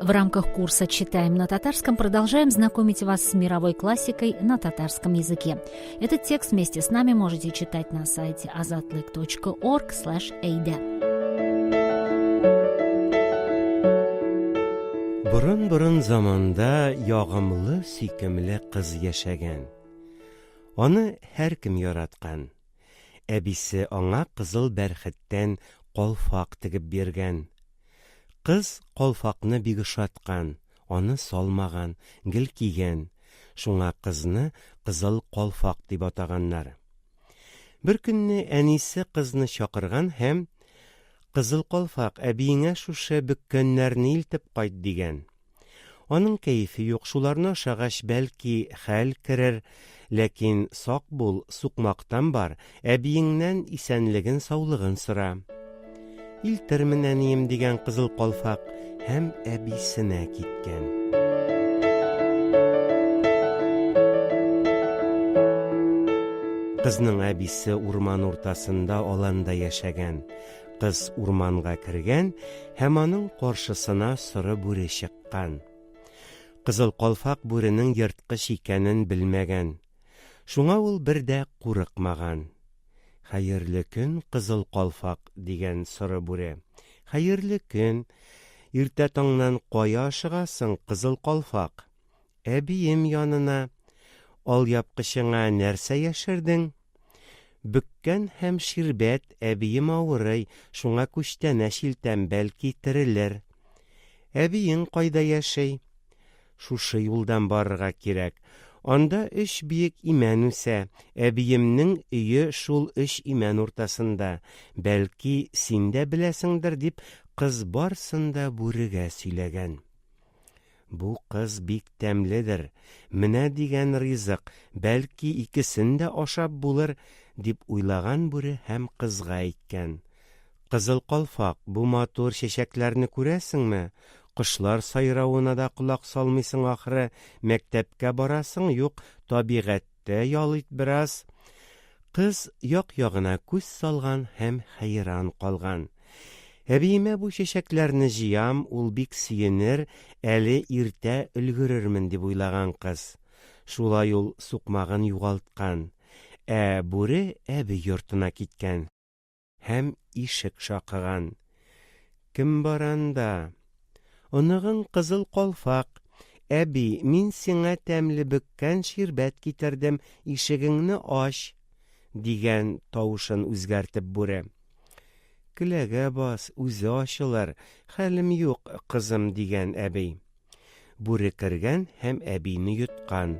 В рамках курса «Читаем на татарском» продолжаем знакомить вас с мировой классикой на татарском языке. Этот текст вместе с нами можете читать на сайте azatlyk.org/eide. Борын-борын заманда ягымлы, сөйкемле кыз яшәгән. Аны һәркем яраткан. Әбисе аңа кызыл бәрхеттән калфак тегеп биргән. Кыз калфакны бик ошаткан, аны салмаган, гел кигән. Шуңа кызны Кызыл калфак дип атаганнар. Бер көнне әнисе кызны чакырган һәм, Кызыл калфак, әбиеңә шушы бөккәннәрне илтеп кайт, дигән. Аның кәефе юк, шуларны ашагач, бәлки, хәл керер. Ләкин сак бул, сукмактан бар, әбиеңнән исәнлеген-саулыгын сора. Илтермен, әнием, дигән Кызыл калфак һәм әбисенә киткән. Кызның әбисе урман уртасында аланда яшәгән. Кыз урманга кергән һәм аның каршысына соры бүре чыккан. Кызыл калфак бүренең ерткыч икәнен белмәгән. Шуңа ул бер дә курыкмаган. Хәерле көн, Кызыл калфак, дигән соры бүре. Хәерле көн. Иртә таңнан кая ашыгасың, Кызыл калфак? Әбием янына. Алъяпкычыңа нәрсә яшердең? Бөккән һәм ширбәт, әбием авырый, шуңа күчтәнәч илтәм, бәлки терелер. Әбиең кайда яши? Шушы юлдан барырга кирәк. Анда өч биек имән үсә. Әбиемнең өе шул өч имән уртасында. Бәлки, син дә беләсеңдер, дип, кыз барсын да бүрегә сөйләгән. Бу кыз бик тәмледер, менә дигән ризык, бәлки икесен дә ашап булыр, дип уйлаган бүре һәм кызга әйткән. Кызыл калфак, бу матур чәчәкләрне күрәсеңме? Кошлар сайравына да колак салмыйсың ахры, мәктәпкә барасың юк, табигать Тә ял ит бераз. Кыз як-ягына күз салган һәм хәйран калган. Әбиемә бу чәчәкләрне җыям, ул бик сөенер, әле иртә өлгерермен, дип уйлаган кыз. Шулай ул сукмагын югалткан. Ә бүре әби йортына киткән. Һәм ишек шакыган. Кем бар анда? Оныгың Кызыл калфак. Әби, мин сиңа тәмле бөккән ширбәт китердем, ишегеңне ач! дигән тавышын үзгәртеп бүре. Келәгә бас, үзе ачылыр, хәлем юк, кызым, дигән әби. Бүре кергән һәм әбине йоткан.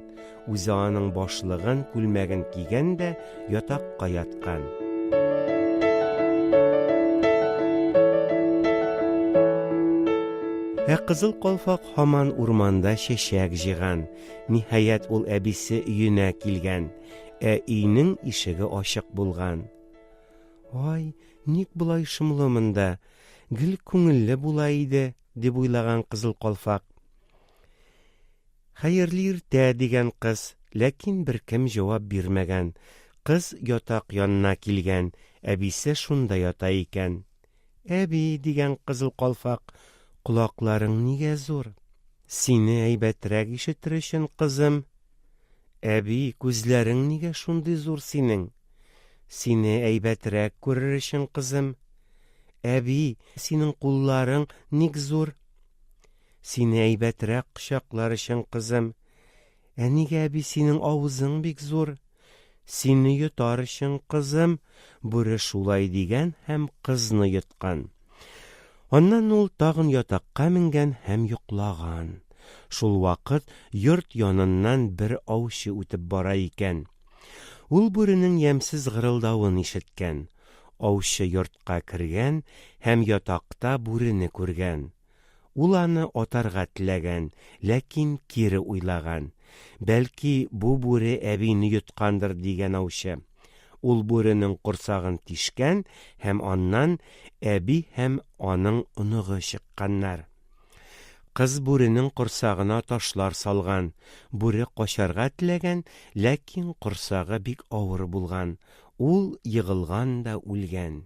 Үзе аның башлыгын, күлмәген кигән дә ятакка яткан. Ә Кызыл калфак һаман урманда чәчәк җыйган. Ниһаять, ул әбисе өенә килгән. Ә өйнең ишеге ачык булган. Ай, ник болай шомлы монда? Гел күңелле була иде. Дип уйлаган Кызыл калфак. Хәерле иртә, дигән кыз, ләкин беркем җавап бирмәгән. Кыз ятак янына килгән, әбисе шунда ята икән. Әби, дигән Кызыл калфак, колакларың нигә зур? Сине әйбәтрәк ишетер өчен, кызым. Әби, күзләрең нигә шундый зур синең? Сине әйбәтрәк күрер өчен, кызым. Әби, синең кулларың ник зур? Сине әйбәтрәк кочаклар өчен, кызым. Ә нигә, әби, синең авызың бик зур? Сине йотар өчен, кызым. Бүре шулай дигән һәм кызны йоткан. Аннан ул тагын ятакка менгән һәм йоклаган. Шул вакыт йорт яныннан бер аучы үтеп бара икән. Ул бүренең ямьсез гырылдавын ишеткән. Аучы йортка кергән һәм ятакта бүрене күргән. Ул аны атарга теләгән, ләкин кире уйлаган. Бәлки, бу бүре әбине йоткандыр, дигән аучы. Ул бүренең корсагын тишкән һәм аннан әби һәм аның оныгы чыкканнар. Кыз бүренең корсагына ташлар салган. Бүре качарга теләгән, ләкин корсагы бик авыр булган. Ул егылган да үлгән.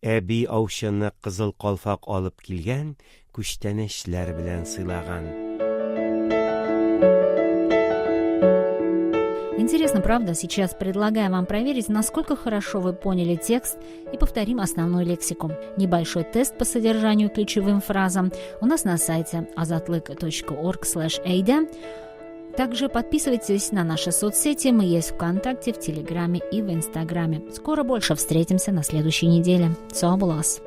Әби аучыны Кызыл калфак алып килгән күчтәнәчләр белән сыйлаган. Интересно, правда? Сейчас предлагаю вам проверить, насколько хорошо вы поняли текст, и повторим основную лексику. Небольшой тест по содержанию ключевым фразам у нас на сайте azatlyk.org/eyda. Также подписывайтесь на наши соцсети. Мы есть ВКонтакте, в Телеграме и в Инстаграме. Скоро больше, встретимся на следующей неделе. Сау булыгыз.